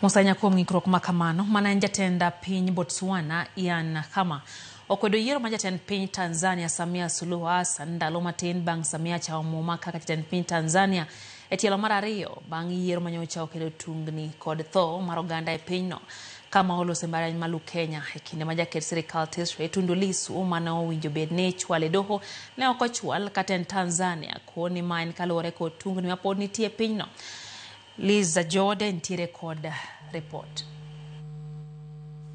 Mosanya kuom ng'ikruok ma kamano, mana en jatend piny Botswana Ian Khama okwedo yiero ma jatend piny Tanzania Samia Suluhu Hassan ndalo matin bang' Samia chamo muma kaka jatend piny Tanzania e tielo mar ariyo bang' yiero manyocha okelo tungni kod tho mar oganda e pinyno kama olose mbalariany ma Lukenya e kinde ma jaket sirikal Tesre Tundu Lissu mane owinjo bed ni ichwalo e doho ne ok ochwal kata en Tanzania koni ma en kaluwore kod tungni mapod nitie e pinyno. Liza Jode nitiere kod report.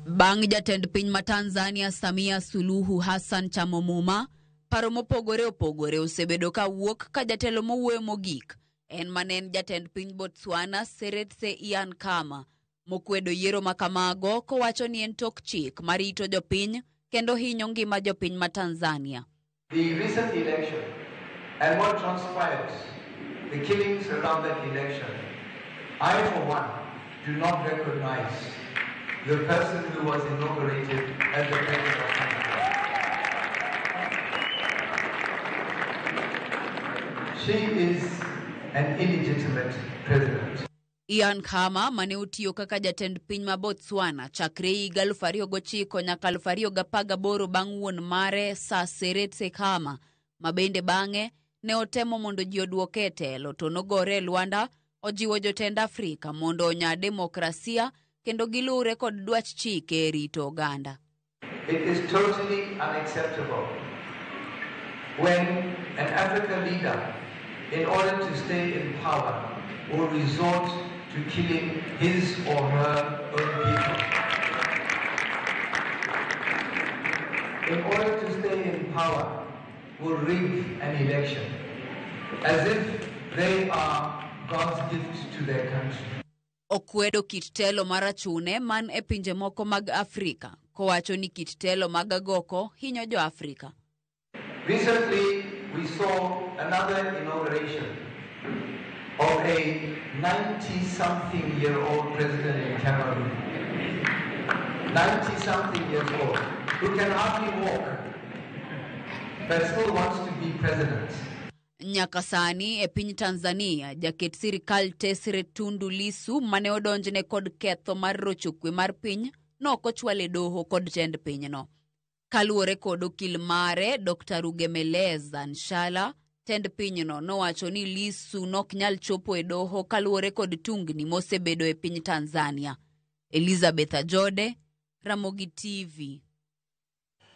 Bang' jatend piny ma Tanzania Samia Suluhu Hassan chamo muma, paro mopogore opogore osebedo ka wuok ka jatelo mowuoyo mogik en mane en jatend piny Botswana Seretse Ian Khama mokwedo yiero ma kamago kowacho ni en tok chik marito jopiny kendo hinyo ngima jopiny ma Tanzania. The recent election and what transpired, the killings around that election, I for one do not recognize the person who was inaugurated as the president of Tanzania. She is an illegitimate president. Ian Khama mane otiyo kaka jatend piny ma Botswana chakre higa 2009 nyaka 2018 bang' wuon mare Sir Seretse Khama ma bende bang'e ne otemo mondo ji oduoke e telo to nogore e lwanda ojiwo jotend Afrika mondo onya demokrasia kendo giluwre kod dwach chike e rito oganda. It is totally unacceptable when an African leader, in order to stay in power, will resort to killing his or her own people. In order to stay in power, will rig an election, as if they are God's gift to their country. Okwedo kit telo mar achune man e pinje moko mag Afrika kowacho ni kit telo mag agoko hinyo jo Afrika. Recently, we saw another inauguration of a 90-something-year-old president in Cameroon. 90-something years old, who can hardly walk, but still wants to be president. Nyaka sani e piny Tanzania, jaket sirikal Tesre Tundu Lissu mane odonjne kod ketho mar rocho kwe mar piny nok ochwal e doho kod tend pinyno. Kaluwore kod okil mare Dr. Rugemeleza Nshala, tend pinyno nowacho ni Lissu nok nyal chopo e doho kaluwore kod tungni mosebedo e piny Tanzania. Elizabeth Ajode, Ramogi TV.